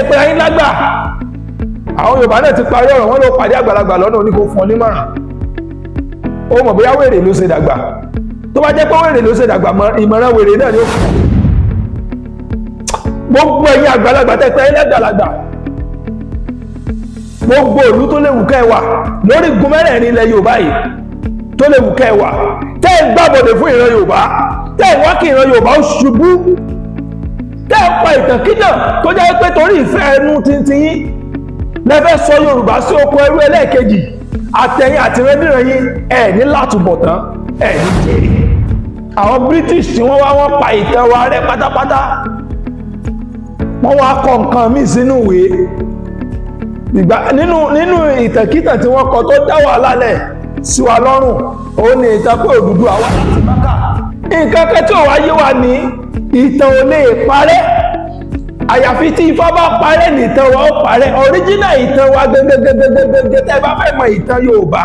Tẹ́ pé ayín lágbà, àwọn Yorùbá náà ti parí ọ̀rọ̀ wọn, ló pàdé àgbàlagbà lọ́nà, oní kó fún ọ nímọ̀ràn. Ó mọ̀ bóyá wèrè ló ṣe dàgbà. Tó bá jẹ́ pé wèrè ló ṣe dàgbà, ìmọ̀ràn wèrè náà ni ó fún. Gbogbo ẹ̀yin àgbàlagbà tẹ́ pé ayín lágbàlagbà, gbogbo ìlú tó léwu kẹ́ wà lórí igun mẹ́rẹ̀ẹ̀rin ilẹ̀ Yorùbá yìí, tó léwu kẹ́ wà, tẹ́ ẹ gbàbọ̀dẹ̀ fún ìran Yorùbá, tẹ́ ẹ wá kí ìran Yorùbá ó ṣubú, tẹ́ ẹ pa ìtànkítàn tó jẹ́ pé torí ìfẹ́ ẹnu tintin yín lẹ́fẹ́ sọ Yorùbá sí oko ẹrú ẹlẹ́ẹ̀kejì, àtẹ̀yìn àtìrẹ́dìrẹ́ yín, ẹ̀ ní látúbọ̀tán, ẹ̀ ní jèrè. Àwọn British tí wọ́n wá, wọ́n pa ìtàn wa rẹ́ pátápátá. Wọ́n wá kọ nǹkan míì sínú ìwé ìgbà nínú ìtànkítàn tí wọ́n kọ tó dá wàhálà lẹ̀ sí wa lọ́rùn. Òun ni ìtàn pé Odùduwà wá láti Mákà. Nǹkan kan tí ò wá yé wa ní, ìtàn ò lè parẹ́, àyàfi tí Ifá bá parẹ́ ní ìtàn wa ó parẹ́. Original ìtàn wa gẹ́gẹ́gẹ́gẹ́gẹ́, tẹ́ ẹ bá fẹ́ mọ ìtàn Yorùbá,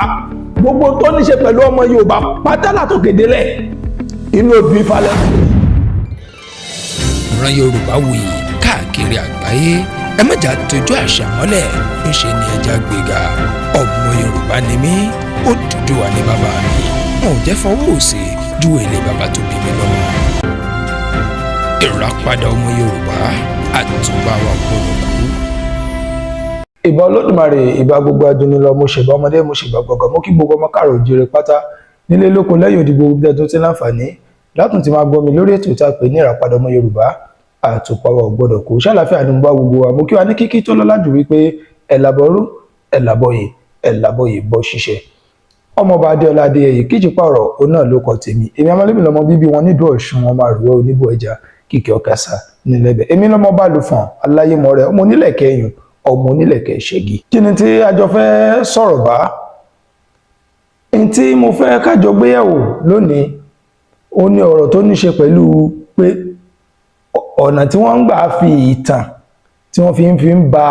gbogbo tó ní ṣe pẹ̀lú ọmọ Yorùbá pátá látòkè délẹ̀, inú odù Ifá lẹ́kọ̀ọ́. Ìran Yorùbá wuyì káàkiri àgbáyé. Ẹ má jà tójú àṣà mọ́lẹ̀, ńṣe ni ẹja gbéga. Ọmọ Yorùbá ni mí, Odùduwà ní bàbá mi. Wọn ò jẹ́ fọwọ́ òsì ju èlé bàbá tó bí mi lọ́mọ. Ìràpadà ọmọ Yorùbá, àtúbà wa gbọ́dọ̀ kú. Ìbà Olódùmarè, ìbà gbogbo adúnilọ. Mo ṣèbà ọmọdé, mo ṣèbà gbọ̀ngàn, mo kí gbogbo ọmọ káàrọ̀ òjìrè pátá nílé, lóko, lẹ́yìn odi, gbogbo bí tó ti láǹfààní látùn ti máa gbọ́ mi lórí ètò tá a pè ní Ìràpadà ọmọ Yorùbá, àtùpà wa ò gbọ́dọ̀ kú. Ṣàlàáfíà ni mo bá gbogbo wa? Mo kí wa ní kíkí tó lọ́lá jù wípé ẹ̀làbọ̀rú, ẹ̀làbọ̀yè, ẹ̀làbọ̀yè bọ́ ṣiṣẹ́. Ọmọọba Adéọlá Adéyẹyè kíjìpá ọ̀rọ̀ òun náà ló kọ tèmi. Èmi amálẹ́bí lọmọ bíbí wọn nídùú Ọ̀ṣun, wọn máa rúwọ́ oníbò ẹja kìkì ọ̀kasà nílẹ̀bẹ̀. Èmi lọmọ bá lu fọ̀n aláyémọ rẹ, ọmọ onílẹ̀kẹ̀ ẹ̀yùn, ọmọ onílẹ̀kẹ̀ ṣẹ́gi. Kí ni tí a jọ fẹ́ sọ̀rọ̀ bá? N tí mo fẹ́ kájọ gbéyẹ̀wò lónìí, ó ní ọ̀rọ̀ tó ní ṣe pẹ̀lú pé ọ̀nà tí wọ́n ń gbà fi ìtàn tí wọ́n fi ń ba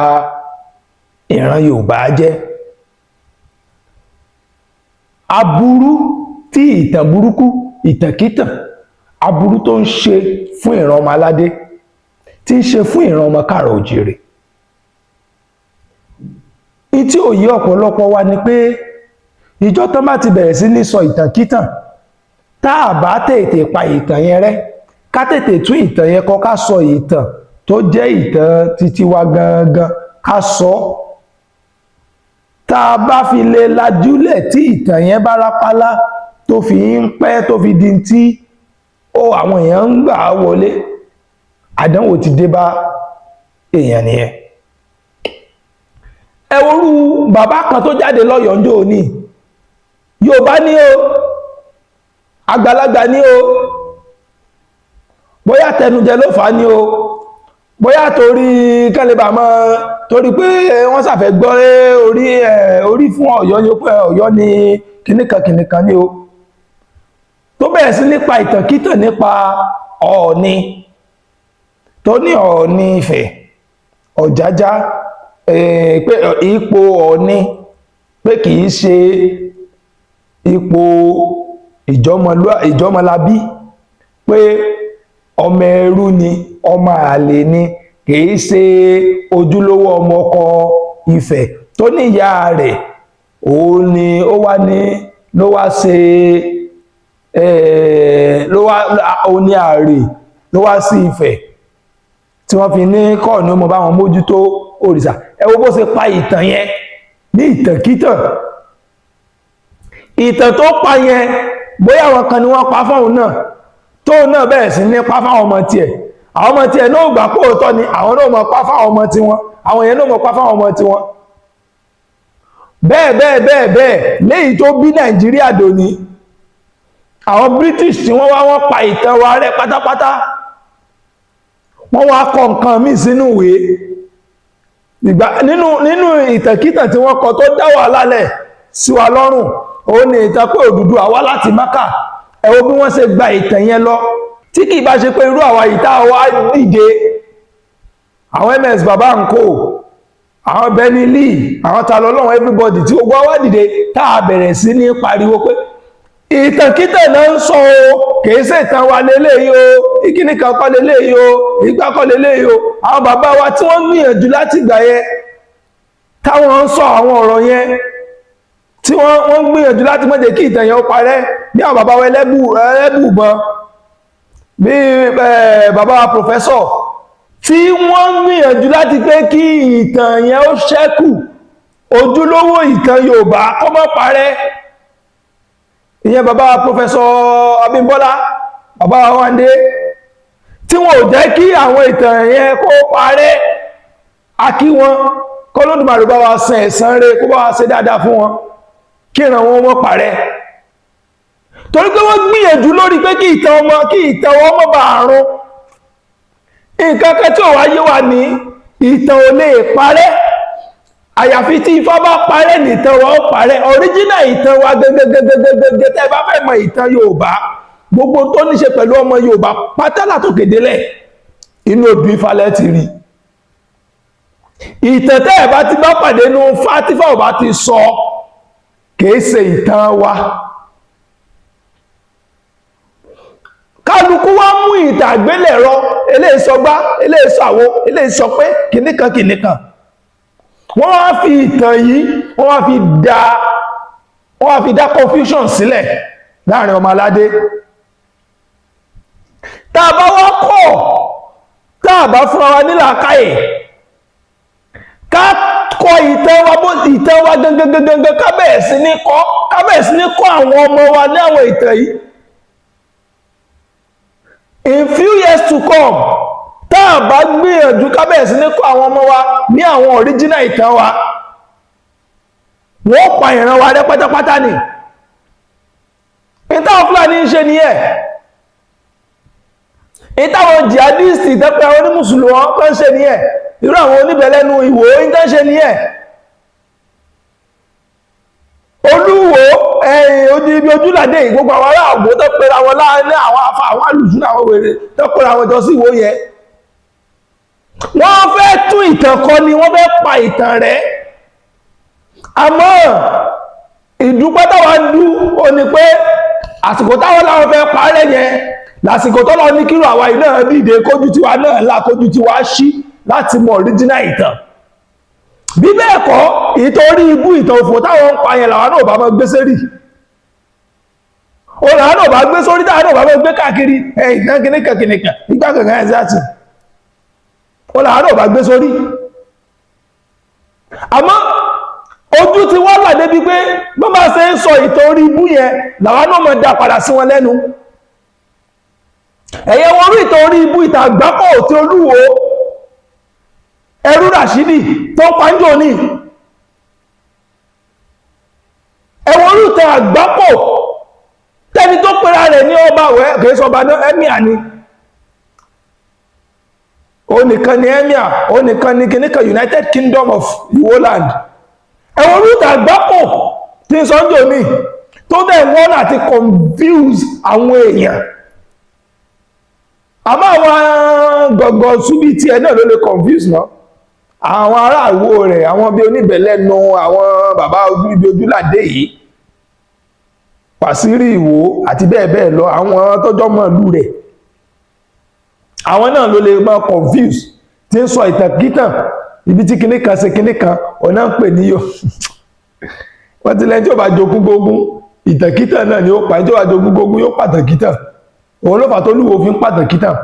ìran Yorùbá jẹ́, aburú tí ìtàn burúkú, ìtànkítàn, aburú tó ń ṣe fún ìran ọmọ aládé, tí ń ṣe fún ìran ọmọ káàrọ̀ òjìrè. Tí ò yé ọ̀pọ̀lọpọ̀ wa ni pé ìjọ tán bá ti bẹ̀rẹ̀ sí ní sọ ìtànkítàn, tá a bá tètè pa ìtàn yẹn rẹ́, ká tètè tún ìtàn yẹn kọ, ká sọ ìtàn tó jẹ́ ìtàn títí wa gangan, ká sọ, tá a bá fi lè lajúlẹ̀ tí ìtàn yẹn bá rápálá, tó fi ń pẹ́, tó fi di tí ó àwọn èèyàn ń gbà wọlé, àdánwò ti dé bá èèyàn nìyẹn. Ẹ worú bàbá kan tó jáde lọ́yọ̀ọ́ ńjọ́ òní. Yorùbá ní o, àgbàlagbà ní o, bóyá tẹnujẹ ló fà á ní o, bóyá torí kẹ́lẹ́bà mọ́, torí pé wọ́n ṣàfẹ́ gbọ́ orí ẹ̀ orí fún Ọ̀yọ́ ní pé Ọ̀yọ́ ní kìnnìkan kìnnìkan ní o, tó bẹ̀rẹ̀ sí nípa ìtànkítàn nípa Ọọ̀ni, tó ní Ọọ̀ni Ifẹ̀ Ọ̀jájá, pé ipò Ọọ̀ni, pé kìí ṣe ipò ìjọmọlábí, pé ọmọ ẹrú ni, ọmọ àlè ni, kìí ṣe ojúlówó ọmọ ọkọ Ifẹ̀, tó ní ìyá rẹ̀ òun ni ó wá ní ló wá ṣe ló wá òun ní ààrẹ ló wá sí Ifẹ̀ tí wọ́n fi ní kọ́ọ̀nù ọmọ bá wọn mójútó òrìṣà. Ẹ wo bó ṣe pa ìtàn yẹn ní ìtànkítàn. Ìtàn tó pa yẹn, bóyá àwọn kan ni wọ́n pa fáwọn náà, tóun náà bẹ̀rẹ̀ sí ní pa fáwọn ọmọ tiẹ̀. Àwọn ọmọ tiẹ̀ náà gbà pé òótọ́ ni, àwọn náà mọ̀ pa fáwọn ọmọ tiwọn, àwọn yẹn náà mọ̀ pa fáwọn ọmọ tiwọn, bẹ́ẹ̀ bẹ́ẹ̀ bẹ́ẹ̀ bẹ́ẹ̀, léyìí tó bí Nàìjíríà dòní. Àwọn British tí wọ́n wá, wọ́n pa ìtàn wa rẹ́ pátápátá. Wọ́n wá kọ nǹkan míì sínú ìwé ìgbà nínú ìtànkítàn tí wọ́n kọ tó dá wàhálà lẹ̀ sí wa lọ́rùn. Òun ni ìtàn pé Odùduwà wá láti Mákà. Ẹ wo bí wọ́n ṣe gba ìtàn yẹn lọ. Tí kì í bá ṣe pé irú àwa yìí tá a wá dìde, àwọn ms baba nko, àwọn Benny Lee, àwọn ta lọ́lọ́run, everybody tí gbogbo wa dìde, tá a bẹ̀rẹ̀ sí ní pariwo pé Ìtànkítàn náà ń sọ o, kìí ṣe ìtàn wa leléyìí o, ìkíní kan kọ́ leléyìí o, ìgbà kọ́ leléyìí o. Àwọn bàbá wa tí wọ́n gbìyànjú láti ìgbà yẹn, táwọn ń sọ àwọn ọ̀rọ̀ yẹn, tí wọ́n gbìyànjú láti má jẹ́ kí ìtàn yẹn ó parẹ́, bí àwọn bàbá wa Ẹlẹ́bùúbọn, bí bàbá wa professor, tí wọ́n gbìyànjú láti pé kí ìtàn yẹn ó ṣẹ́kù, ojúlówó ìtàn Yorùbá kó má parẹ́. Ìyẹn bàbá wa professor Abímbọ́lá, bàbá wa Wándé, tí wọ́n ò jẹ́ kí àwọn ìtàn yẹn kó parẹ́. A kí wọn, k'Olódùmarè bá wa san ẹ̀san rẹ̀, kó bá wa ṣe dáadáa fún wọn, kí ìran wọn mọ́ parẹ́, torí pé wọ́n gbìyànjú lórí pé kí ìtàn ọmọ, kí ìtàn wọn mọ́ bá àrùn. Nǹkan kan tí ò wáyé wà ní, ìtàn ò lè parẹ́, àyàfi tí Ifá bá parẹ́ nìtàn wa ó parẹ́. Original ìtàn wa gẹ́gẹ́gẹ́gẹ́gẹ́, tẹ́ ẹ bá fẹ́ mọ ìtàn Yorùbá, gbogbo tó ní ṣe pẹ̀lú ọmọ Yorùbá pátá látòkè délẹ̀, inú odù Ifá lẹ́ ti rí. Ìtàn tẹ́ ẹ bá ti bá pàdé nínú Ifá, tífá ò bá ti sọ, kìí ṣe ìtàn wa. Kálukú wá mú ìtàn àgbélẹ̀rọ, eléyìí sọ gbá, eléyìí sọ àwo, eléyìí sọ pé kìnìkan kìnìkan. Wọ́n wá fi ìtàn yìí, wọ́n wá fi dá confusion sílẹ̀ láàrin ọmọ aládé. Tá a bá wá kọ̀, tá a bá fúnra wa nílàákàyè ká kọ ìtàn wa, bó ìtàn wa gangan, ká bẹ̀rẹ̀ sí ní kọ́, ká bẹ̀rẹ̀ sí ní kọ́ àwọn ọmọ wa ní àwọn ìtàn yìí. In few years to come, tá a bá gbìyànjú ká bẹ̀rẹ̀ sí ní kọ́ àwọn ọmọ wa ní àwọn original ìtàn wa, wọ́n pa ìran wa rẹ́ pátápátá ni. Ìtàwọn Fúlàní ń ṣe nìyẹn, ìtàwọn jihadist tẹ́pẹ́ àwọn onímùsùlùmí kan ṣe nìyẹn, irú àwọn oníbẹ̀lẹ́nu Ìwó ìtàn ṣe nìyẹn. Olúwo ẹ̀yìn ojú ibi ojúlàdé, gbogbo àwọn ará àgbò tó pera wọn láàrin àwọn afa, àwọn alùsùn, àwọn wèrè tó pera wọn jọ sí Ìwó yẹn, wọ́n fẹ́ tún ìtàn kọ ni, wọ́n fẹ́ pa ìtàn rẹ̀. Àmọ́ ìdúpẹ́ táwa ń dú ó ní pé àsìkò táwọn láwọn fẹ́ parẹ́ yẹn, lásìkò tọ́lọ́ ní kírò àwa yìí náà dìde, kójú tiwa náà là, kójú tiwa ṣí láti mọ original ìtàn. Bí bẹ́ẹ̀ kọ́, ìtorí ibú ìtàn òfò táwọn ń pa yẹn làwọn náà bá máa gbé sórí, ó làwọn náà bá gbé sórí, táwọn náà bá máa gbé káàkiri ẹ̀ ìtàn kìnìkan kìnìkan ìgbà kankan ẹ̀ sáàtì, ó làwọn náà bá gbé sórí. Àmọ́ ojú ti wá là débi pé bó máa ṣe ń sọ ìtàn orí ibú yẹn, làwọn náà máa dá padà sí wọn lẹ́nu. Ẹ̀yẹ wọn rí ìtàn orí ibú, ìtàn àgbákò tí Olúwo ẹrú Ràṣídì tó pàájò ní, ẹ̀wọ̀n orí ìtàn àgbákò tẹni tó pera rẹ̀ ní ọba wẹ́, kìí sọba náà, emir ni ó nìkan ni emir, ó nìkan ni kìníkan United Kingdom of Iwoland. Ẹ̀wọ̀n orí ìtàn àgbákò tí ń sọ́njò ní tó dẹ̀ wọ́n àti confuse àwọn èèyàn. Àmọ́ àwọn gọ̀gọ̀ súbí tí ẹ náà ló lè confuse náà, àwọn ará àwo rẹ̀, àwọn bí oníbẹ̀lẹ́nu, àwọn bàbá ibi ojúlàdé yìí, Pàṣírí Ìwó àti bẹ́ẹ̀ bẹ́ẹ̀ lọ, àwọn tọ́jọ́ mọ́ ìlú rẹ̀, àwọn náà ló lè máa confuse tí ń sọ ìtàn kítàn, ibi tí kinní kan ṣe kinní kan, ọ̀nà ń pè níyọ. Wọ́n ti lẹ́ni tí ó bá jogún gógún, ìtàn kítàn náà ni ó pa. Tí ó bá jogún gógún, yóò pàtàn kítàn. Òun ló fà tó lúwo fi ń pàtàn kítàn.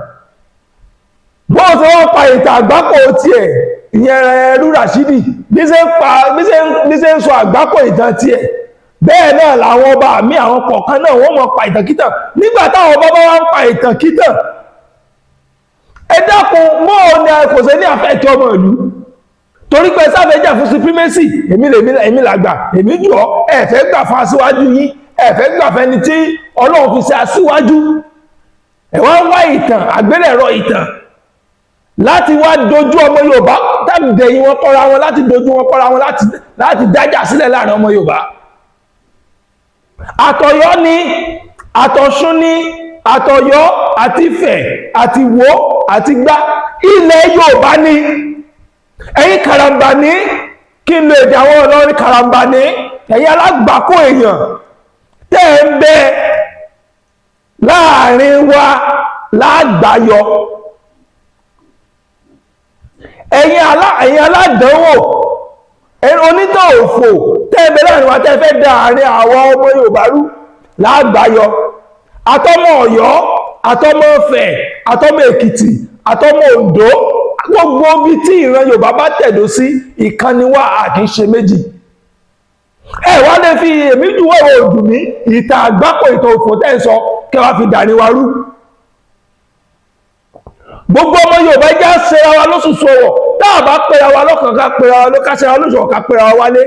Bọ́ọ̀ tí wọ́n pa ìtàn àgbákò tiẹ̀, ìyẹn ẹrú Ràṣídì, bí ṣe ń sọ àgbákò ìtàn tiẹ̀, bẹ́ẹ̀ náà làwọn ọba àmì àwọn kọ̀ọ̀kan náà wọ́n mọ̀ pa ìtàn kítàn. Nígbà táwọn ọba bá wá ń pa ìtàn kítàn, ẹ dákun, mọ́ ò ní kò sí ní àfẹ́tì ọmọ ìlú, torí pé sáfẹ́ jà fún supremacy, èmi lèmi, èmi làgbà, èmi jù ọ́. Ẹ fẹ́ gbà fún aṣíwájú yín, ẹ fẹ́ gbà fẹ́ni tí Ọlọ́run fi ṣe aṣíwájú. Ẹ wá ń wá ìtàn àgbélẹ̀rọ, ìtàn láti wá dojú ọmọ Yorùbá tàbí dẹ̀yìn wọn kọ́ra wọn, láti dojú wọn kọ́ra wọn, láti dájà sílẹ̀ láàrin ọmọ Yorùbá. Àtọ̀yọ́ ni, àtọ̀ṣún ni, àtọ̀yọ́ àti Ifẹ̀ àti Ìwó àti gbá ilẹ̀ Yorùbá ni. Ẹ̀yin karambani, kí n lo èdè àwọn Ọlọ́rin, karambani, ẹ̀yin alágbàkó èèyàn. Tẹ́ ẹ ń bẹ láàrin wa lágbàáyọ. Ẹ̀yin aládánwò, ẹ̀yin onítàn òfò tẹ́ ẹ bẹ láàrin wa, tẹ́ ẹ fẹ́ da àárín àwọn ọmọ Yorùbá rú lágbàáyọ. Àtọmọ Ọ̀yọ́, àtọmọ Ifẹ̀, àtọmọ Èkìtì, àtọmọ Oǹdó, gbogbo ibi tí ìran Yorùbá bá tẹ̀dó sí, ìkànnì wa, a kì í ṣe méjì. Ẹ wá lè fi èmi juwọ́ òdùn mí, ìta àgbákò, ìtàn òfò tẹ́ ń sọ, kẹ́ wá fi dàní wa rú. Gbogbo ọmọ Yorùbá jẹ́ ṣera wa lóṣooṣù ọwọ̀. Tá a bá pera wa lọ́kàn, ká pera wa ló ká ṣera wa lóṣù, ká pera wa wálé.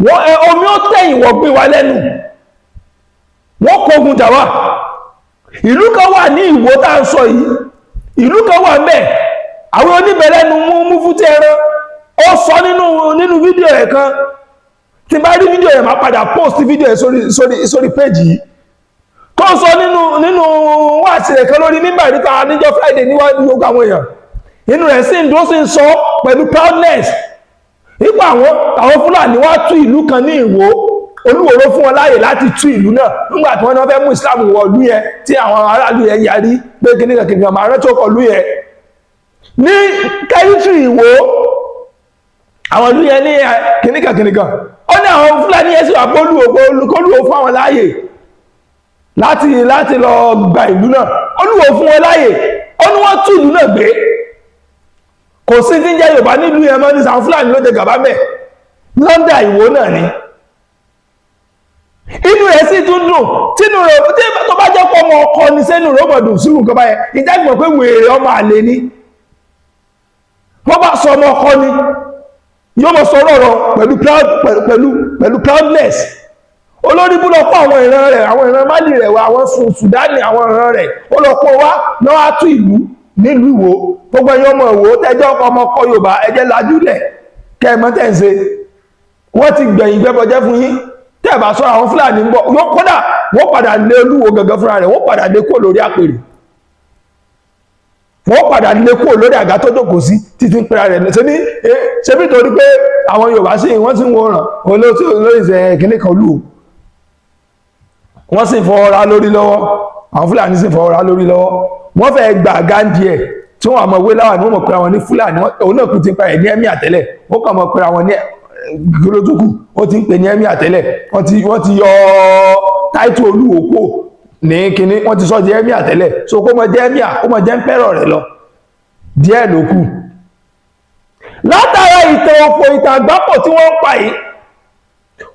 Wọ́n ẹ omi ó tẹ̀yìn wọ̀ gbé wa lẹ́nu. Wọ́n kógun jà wá. Ìlú kan wà ní Ìwó tá à ń sọ yìí, ìlú kan wà ńbẹ̀. Àwọn oníbẹ̀lẹ́nu mú fún tí ẹran ó sọ nínú fídíò ẹ̀ kan. Tí bá rí fídíò ẹ̀, máa padà post fídíò ẹ̀ sórí péjì yìí, tó sọ nínú wáàsí rẹ̀ kan lórí mímbà níta níjọ́ Friday níwájú gbogbo àwọn èèyàn. Inú rẹ̀ sì ń dún, sí ń sọ pẹ̀lú proudness nípa àwọn Fúlàní wá tú ìlú kan ní Ìwó. Olúwo ló fún wọn láàyè láti tú ìlú náà nígbà tí wọ́n náà fẹ́ mú Islam wọ ìlú yẹn, tí àwọn aráàlú yẹn yarí pé kíníkan kíníkan. Máa rántí ọkọ̀ ìlú yẹn ní territory Ìwó, àwọn ìlú yẹn ní kíníkan kíníkan. Ó ní àwọn Fúlàní yẹn sì wà pé kólúwo fún àwọn láàyè láti lọ gba ìlú náà. Olúwo fún wọn láàyè. Ó ní wọ́n tú ìlú náà gbé. Kò sí tí ń jẹ́ Yorùbá nílùú yẹn mọ́ ní sàn. Fúlàní ló jẹ gàba mẹ́ lọ́ndà Ìwó náà ni. Inú rẹ̀ sì tún dùn. Tínú rẹ̀ tí tó bá jẹ́ pọ̀ ọmọ ọkọ ní sẹ́nu rẹ̀ ó mọ̀ dùn sírù nǹkan báyẹn. Ìjágbọ̀n pé wèrè, ọmọ àlè ni. Wọ́n bá sọ ọmọ ọkọ ni, yóò mọ̀ sọ ọ̀rọ̀ pẹ̀lú proud, pẹ̀lú proudness. Olórí bú lọ kó àwọn ìran rẹ̀, àwọn ìran Mali rẹ̀ wá, àwọn Sùdánì, àwọn ìran rẹ̀, ó lọ kó wá náà, wá tú ìlú nílùú Ìwó. Gbogbo ẹ̀yin ọmọ Ìwó tẹ́jọ́ ọmọ ọkọ Yorùbá, ẹjẹ́ lajúlẹ̀ kẹ́ ẹ mọ̀ tẹ́ ń ṣe. Wọ́n ti gbẹ̀yìn gbẹ́bọjẹ́ fún yín. Tẹ́ ẹ̀ bá sọ, àwọn Fúlàní ń bọ̀ yóò. Kódà wọ́n padà lé Olúwo gangan fúnra rẹ̀, wọ́n padà lé kúrò lórí àpèrè, wọ́n padà lé kúrò lórí àga tó jókòó sí títí ń pera rẹ̀ ṣe ní ṣe bí, torí pé àwọn Yorùbá sí wọ́n sì ń wòràn olóòtú olóyè ṣe kínní kan. Olúwo, wọ́n sì ń fọwọ́ ra lórí lọ́wọ́. Àwọn Fúlàní sì ń fọwọ́ ra lórí lọ́wọ́. Wọ́n fẹ́ gba gáǹdì ẹ̀ tí wọ́n àmọ́ wé láwà ní wọ́n mọ̀ pé àwọn ní Fúlàní. Òun náà kú ti ń pa ẹ̀ ní emir tẹ́lẹ̀. Ó kàn mọ̀ pé àwọn ní gírótókù, ó ti ń pè ní emir tẹ́lẹ̀. Wọ́n ti yọ title Olúwo kò ní kinní, wọ́n ti sọ di emir tẹ́lẹ̀. So kó mọ jẹ́ emir, kó mọ jẹ́ emperor rẹ̀ lọ díẹ̀ ló kù. Látara ìtàn òfò, ìtàn àgbápọ̀ tí wọ́n ń pa yìí,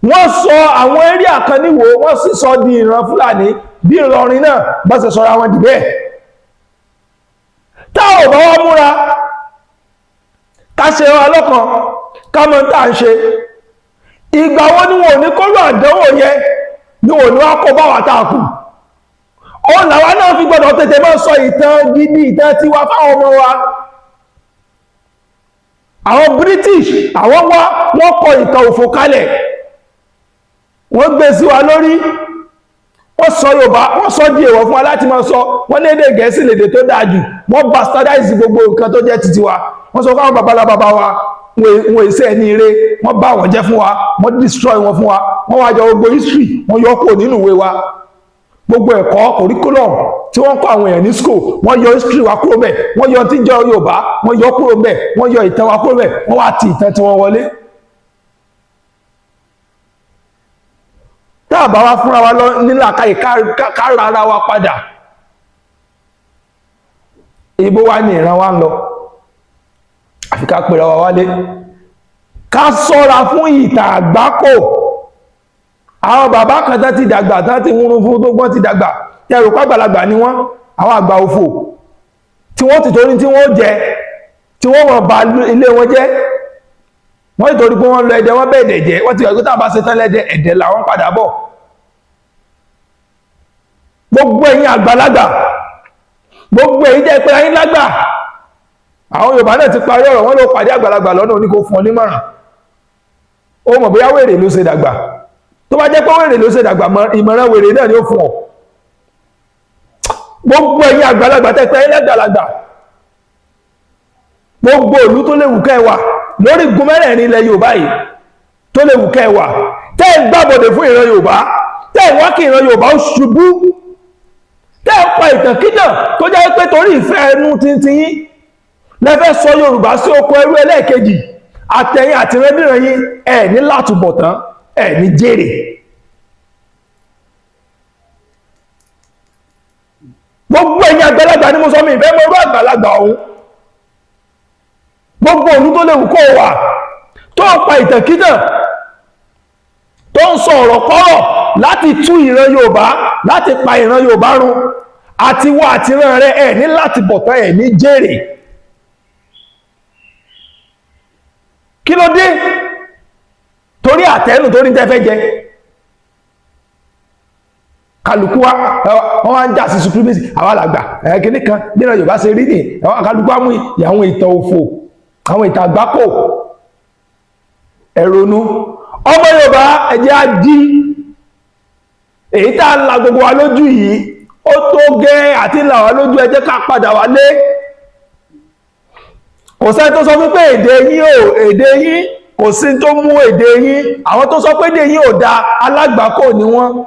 wọ́n sọ àwọn area kan níwò, wọ́n sì sọ di ìran Fúlàní. Bí Ìlọrin náà bá ṣe sọra wọn dì bẹ́ẹ̀. Tá ò bá wá múra, ká ṣe wa lọ́kàn, ká mọ̀ tá à ń ṣe, ìgbà wo ni wọn ò ní kóró àdánwò yẹn ni wọn ò ní wá kó bá wa tá a kù? Òun làwa náà fi gbọdọ̀ tètè máa sọ ìtàn gidi, ìtàn tiwa fáwọn ọmọ wa. Àwọn British, àwọn wá, wọ́n kọ ìtàn òfò kalẹ̀, wọ́n gbé sí wa lórí. Wọ́n sọ Yorùbá, wọ́n sọ di èèwọ̀ fún wa láti máa sọ. Wọ́n ní èdè Gẹ̀ẹ́sì lèdè tó dáa jù. Wọ́n bastardize gbogbo nǹkan tó jẹ́ titi wa. Wọ́n sọ fáwọn babalá baba wa wọn èsì ẹni ire, wọ́n bá wọn jẹ́ fún wa, wọ́n destroy wọn fún wa. Wọ́n wá jọ gbogbo history, wọ́n yọ kúrò nínú ìwé wa. Gbogbo ẹ̀kọ́ curriculum tí wọ́n kọ́ àwọn èèyàn ní school, wọ́n yọ history wa kúrò bẹ́ẹ̀. Wọ́n yọ tí ń jẹ́ Yorùbá, wọ́n yọ kúrò bẹ́ẹ̀. Wọ́n yọ ìtàn wa kúrò bẹ́ẹ̀. Wọ́n wá ti ìtàn tí wọ́n wọlé. Tá a bá wá fúnra wa lọ nílàkàyè ká rárá wa padà, ibo wa ní ìran wa ń lọ? Àfi ká pera wa wálé, ká sọ́ra fún ìtàn àgbákò. Àwọn bàbá kan tán ti dàgbà, tán ti wúrun fún tó gbọ́n ti dàgbà, tẹrù pàgbàlagbà ni wọ́n, àwọn àgbà òfò tí wọ́n ti torí tí wọ́n jẹ, tí wọ́n mọ̀ bà ilé wọn jẹ́. Wọ́n ti torí pé wọ́n lọ ẹdẹ, wọ́n bẹ̀ẹ̀dẹ̀ jẹ́. Wọ́n ti gbàgbé tá a bá ṣe tán lẹ́dẹ, ẹ̀dẹ̀ làwọn padà bọ̀. Gbogbo ẹ̀yin àgbàlagbà, gbogbo èyí jẹ́ pé ẹ̀yin lágbà, àwọn Yorùbá náà ti parí ọ̀rọ̀ wọn, ló pàdé àgbàlagbà lọ́nà, oníkó fún ọ nímọ̀ràn. Ó mọ̀ bóyá wèrè ló ṣe dàgbà. Tó bá jẹ́ pé wèrè ló ṣe dàgbà, ìmọ̀ràn wèrè náà ni ó fún ọ. Gbogbo ẹ̀yin àgbàlagbà tẹ́ pé ẹ̀yin àgbàlagbà, gbogbo ìlú tó léwu kẹwàá lórí gun mẹ́rẹ̀ẹ̀rin ilẹ̀ Yorùbá yìí, tó léwu kẹwàá tẹ́ ń gbàbọ̀dẹ̀ fún ìran Yorùbá, tẹ́ Tẹ́ ẹ̀ wá kí ìran Yorùbá ó ṣubú, tẹ́ ẹ̀ pa ìtànkítàn tó jẹ́ pé torí ìfẹ́ ẹnu tiyín lẹ́fẹ́ sọ Yorùbá sí oko ẹrú ẹlẹ́ẹ̀kejì. Àtẹ̀yìn àtìrẹ́bìrìn yín, ẹ̀ ní látúbọ̀tán, ẹ̀ ní jèrè. Gbogbo ẹ̀yin àgbàlagbà ni mo sọ, mi ìfẹ́ mọ irú àgbàlagbà ọ̀hún. Gbogbo òun tó léwu kó wà tó ń pa ìtànkítàn, tó ń sọ ọ̀rọ̀ kọ́rọ̀ láti tú ìran Yorùbá, láti pa ìran Yorùbá run, àti wọ àtìrán rẹ, ẹ̀ ní láti bọ̀tán, ẹ̀ ní jèrè. Kí ló dé? Torí àtẹ́nù, torí tẹ́ fẹ́ jẹ. Kálukú wa, wọ́n wá ń jà sí supremacy, àwọn alàgbà ẹ̀kíní kan nínú Yorùbá ṣe rí ní àwọn kálukú wa mú àwọn ìtàn òfò, àwọn ìtàn àgbákò. Ẹ̀rọnú ọmọ Yorùbá, ẹ̀jẹ̀ á jí. Èyí tá a la gbogbo wa lójú yìí, ó tó gẹ́ àti là wá lójú. Ẹ jẹ́ ká padà wálé. Kò sẹ́ni tó sọ wípé èdè yín ò, èdè yín, kò sí tó mú èdè yín. Àwọn tó sọ pé èdè yín ò da, alágbàkò ni wọ́n.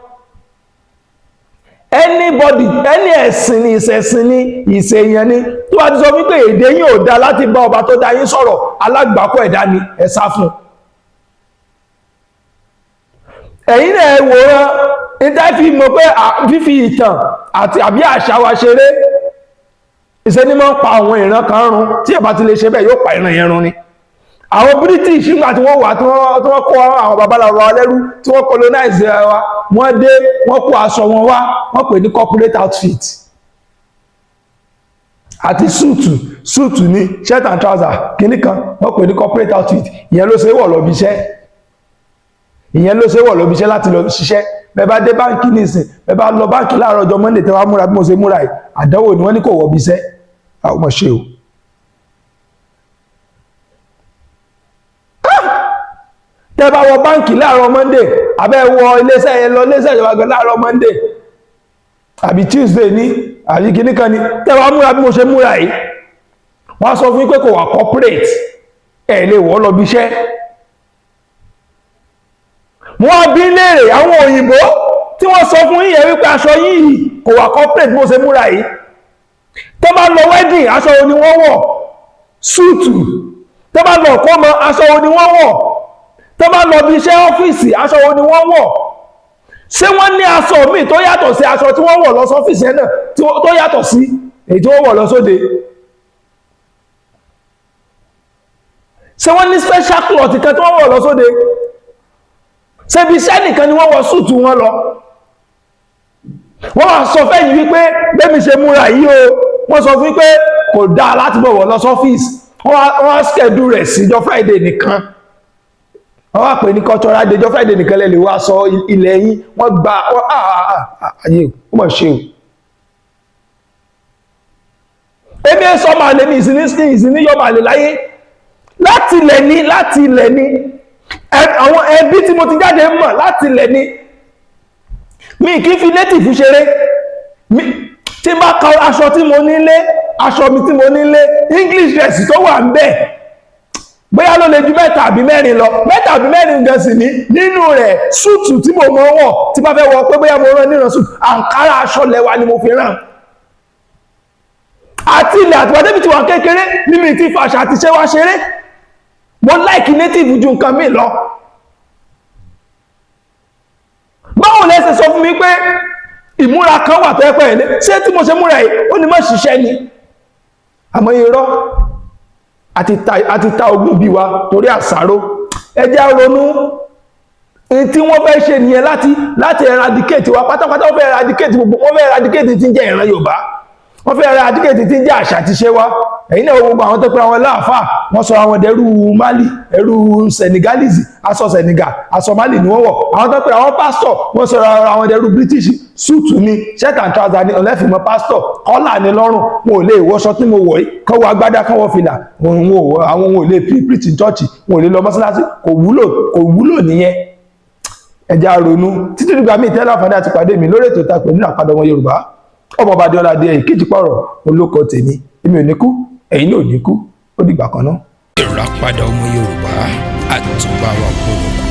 Anybody, any ẹ̀sìn ni, ìṣẹ̀sìn ni, ìṣèyàn ni, tó bá ti sọ wípé èdè yín ò da láti bá ọba tó dá yín sọ̀rọ̀, alágbàkò ẹ̀dá ni, ẹ sá fún. Ẹ̀yin náà ẹ wòran níta fi mọ̀ pé fífi ìtàn àti àbí àṣà wa ṣeré, ìṣe ni máa ń pa àwọn ìran kan run. Tí ẹ bá ti lè ṣe bẹ́ẹ̀, yóò pa ìran yẹn run ni. Àwọn British, nígbà tí wọ́n wà, tí wọ́n kó àwọn babaláwo wa lẹ́rú, tí wọ́n colonize wa, wọ́n dé, wọ́n kó aṣọ wọn wá, wọ́n pè ní corporate outfit àti súùtù. Súùtù ní shirt and trouser kìíní kan, wọ́n pè ní corporate outfit. Ìyẹn ló ṣe é wọ̀ lọ bí iṣẹ́, ìyẹn ló ṣe wọ̀ lọ bí iṣẹ́ láti lọ ṣiṣẹ́. Bẹ́ẹ̀ bá dé báǹkì nísìn, bẹ́ẹ̀ bá lọ báǹkì láàárọ̀ ọjọ́ Monday, tẹ́ wá múra bí mo ṣe múra yìí, àdánwò ni. Wọ́n ní kò wọ̀ bí iṣẹ́. Àwọn ọmọ ṣe o. Tẹ́ bá wọ báǹkì láàárọ̀ Monday, àbẹ́ wọ iléeṣẹ́ yẹn lọ, iléeṣẹ́ ìjọba gan láàárọ̀ Monday àbí Tuesday ní àbí kìíní kan ní, tẹ́ wá múra bí mo ṣe múra yìí, wọ́n sọ fún yín pé kò wà corporate, ẹ̀ lè wọ́ lọ bí iṣẹ́. Wọ́n bí léèrè àwọn òyìnbó tí wọ́n sọ fún yín wípé aṣọ yìí kò wà corporate, bó ṣe múra yìí, tó bá lọ wedding, aṣọ wo ni wọ́n wọ̀? Súùtù. Tó bá lọ kọ́mọ, aṣọ wo ni wọ́n wọ̀? Tó bá lọ bí iṣẹ́ ọ́fíìsì, aṣọ wo ni wọ́n wọ̀? Ṣé wọ́n ní aṣọ míì tó yàtọ̀ sí aṣọ tí wọ́n wọ̀ lọ sọ́fíìsì yẹn náà, tó yàtọ̀ sí èyí tí wọ́n wọ̀ lọ sóde? Ṣé wọ́n ní special cloth kan tí wọ́n wọ̀ lọ sóde? Ṣé ibi iṣẹ́ nìkan ni wọ́n wọ súùtù wọn lọ? Wọ́n wá sọ fẹ́yìn wípé bẹ́mi ṣe múra yìí o, wọ́n sọ fún pé kò dáa láti bọ̀wọ̀ lọ sọ́fíìsì. Wọ́n wá schedule rẹ̀ síjọ́ Friday nìkan, wọ́n wá pè ní cultural day. Jọ́ Friday nìkan lè lè wá sọ ilẹ̀ yín. Wọ́n gba ayé ó mọ̀ ṣe o. Èmi sọ máa lè ní ìsinmi, ìsinmi yọ máa lè láyé. Láti ilẹ̀ ní, láti ilẹ̀ ní, àwọn ẹbí tí mo ti jáde mọ̀, láti ilẹ̀ ní, mi kì í fi native ṣeré. Tí n bá ka aṣọ tí mo nílé, aṣọ mi tí mo nílé, English dress tó wà ń bẹ̀, bóyá ló lè ju mẹ́ta àbí mẹ́rin lọ. Mẹ́ta àbí mẹ́rin gan sì ní nínú rẹ̀, súùtù tí mo mọ̀ wọ̀, tí bá fẹ́ wọ pé bóyá mo rán níran súùtù, àǹkárá aṣọ lẹ́wà ni mo fi rán. Àti ilẹ̀ àtìwá débi tí wà kékeré ní mi ti fàṣà àti ṣe wá ṣeré. Mo like native ju nǹkan mi lọ. Báwo lẹ ṣe sọ fún mi pé ìmúra kan wà tó ẹ pẹ́ ẹ̀? Ṣé tí mo ṣe múra yìí, ó ní má ṣiṣẹ́ ni? Àmọ́ irọ́, àti ta ogún bí wa torí àṣàrò. Ẹ jẹ́ á ronú. Tí wọ́n fẹ́ ṣe nìyẹn, láti eradicate wa pátápátá. Wọ́n fẹ́ eradicate gbogbo, wọ́n fẹ́ eradicate tí ń jẹ́ ìran Yorùbá, wọ́n fẹ́ eradicate tí ń jẹ́ àṣà àti ṣe wa. Ẹ̀yin náà, gbogbo àwọn tó pé àwọn láàfáà, wọ́n sọ àwọn ẹrú Mali, ẹrú Senegalese. Aṣọ Senegal, aṣọ Mali ni wọ́n wọ̀. Àwọn tó pé àwọn pásítọ̀, wọ́n sọ àwọn ẹrú British. Súùtù ni, shirt and trouser ni ọlẹ́fìmọ̀ pásítọ̀, kọ́là ni lọ́rùn. Wọn ò lè wọṣọ tí mo wọ̀ yìí, kọ́ wọ agbádá, kọ́ wọ fìlà. Àwọn ò lè preach in church, wọn ò lè lọ mọ́sálásí. Kò wúlò, kò wúlò nìyẹn. Ẹ jẹ́ á ronú. Títí dìgbà míì tẹ́lẹ̀, àǹfààní àti pàdé mi lórí ètò ìta pẹ̀lú àpàdé ọmọ Yorùbá, ọmọọba Adéọlá adé ìkejì pọ̀rọ̀ olóko tèmi. Èmi ò ní kú, ẹ̀yin náà ò ní kú. Ó dìgbà kan náà. Ìràpadà ọmọ Yorùbá, àtúbà wa gbọ́dọ̀ kú.